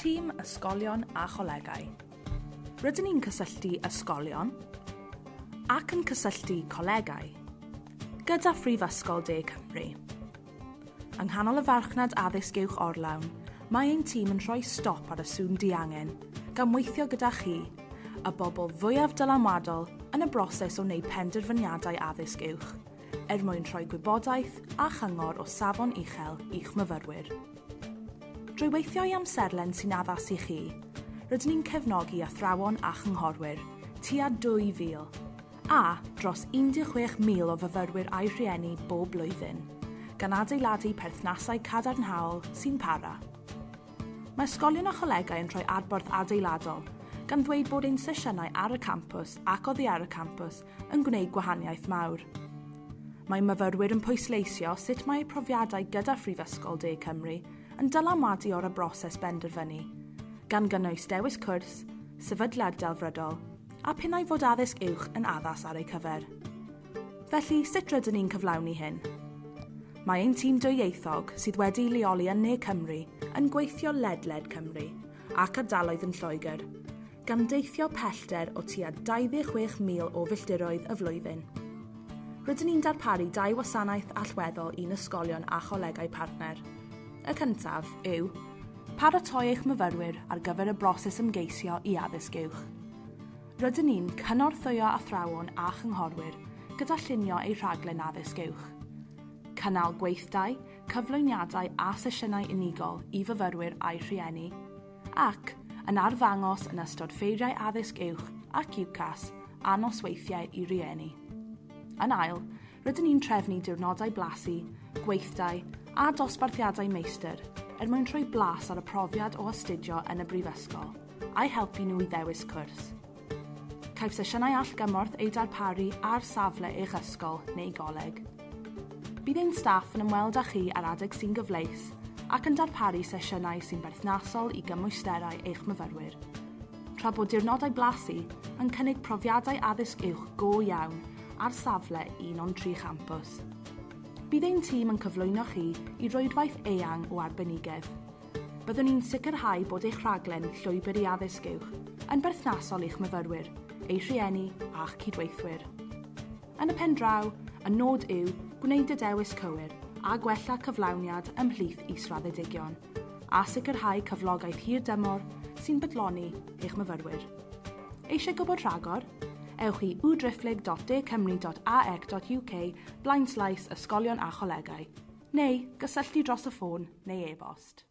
Tîm Ysgolion a Cholegau. Rydyn ni'n cysylltu ysgolion ac yn cysylltu colegau gyda Phrifysgol De Cymru. Yng nghanol y farchnad addysg uwch orlawn, mae ein tîm yn rhoi stop ar y sŵn diangen, gan weithio gyda chi, y bobl fwyaf dylanwadol yn y broses o wneud penderfyniadau addysg uwch, er mwyn rhoi gwybodaeth a chyngor o safon uchel i'ch myfyrwyr. Drwy weithio i amserlen sy'n addas i chi, rydyn ni'n cefnogi athrawon a chynghorwyr, tua 2,000, a dros 16,000 o fyfyrwyr a'u rhieni bob blwyddyn, gan adeiladu perthnasau cadarnhaol sy'n para. Mae ysgolion a cholegau yn rhoi adborth adeiladol, gan ddweud bod ein sesiynau ar y campws ac oddi ar y campws yn gwneud gwahaniaeth mawr. Mae myfyrwyr yn pwysleisio sut mae eu profiadau gyda Phrifysgol De Cymru yn dylanwadu ar y broses benderfynu, gan gynnwys dewis cwrs, sefydliad delfrydol, a p'un ai fod addysg uwch yn addas ar eu cyfer. Felly, sut rydyn ni'n cyflawni hyn? Mae ein tîm dwyieithog, sydd wedi'i leoli yn Ne Cymru, yn gweithio ledled Cymru ac ardaloedd yn Lloegr, gan deithio pellter o tua 26,000 o filltiroedd y flwyddyn. Rydyn ni'n darparu dau wasanaeth allweddol i'n ysgolion a cholegau partner. Y cyntaf yw paratoi eich myfyrwyr ar gyfer y broses ymgeisio i addysg uwch. Rydyn ni'n cynorthwyo athrawon a chynghorwyr gyda llunio eu rhaglen addysg uwch. Cynnal gweithdai, cyflwyniadau a sesiynau unigol i fyfyrwyr a'u rhieni, ac yn arddangos yn ystod ffeiriau addysg uwch ac UCAS a nosweithiau i rieni. Yn ail, rydyn ni'n trefnu diwrnodau blasu, gweithdai a dosbarthiadau meistr er mwyn rhoi blas ar y profiad o astudio yn y brifysgol a'i helpu nhw i ddewis cwrs. Caiff sesiynau allgymorth eu darparu ar safle eich ysgol neu goleg. Bydd ein staff yn ymweld â chi ar adeg sy'n gyfleus ac yn darparu sesiynau sy'n berthnasol i gymwysterau eich myfyrwyr. Tra bod diwrnodau blasu yn cynnig profiadau addysg uwch go iawn ar safle un o'n tri champws. Bydd ein tîm yn cyflwyno chi i rwydwaith eang o arbenigedd. Byddwn ni'n sicrhau bod eich rhaglen Llwybr i Addysg Uwch yn berthnasol i'ch myfyrwyr, eu rhieni a'ch cydweithwyr. Yn y pen draw, y nod yw gwneud y dewis cywir a gwella cyflawniad ymhlith israddedigion, a sicrhau cyflogaeth hir dymor sy'n bodloni eich myfyrwyr. Eisiau gwybod rhagor? Ewch i www.decymru.ac.uk blaenslaes ysgolion a cholegau, neu gysylltu dros y ffôn neu e-bost.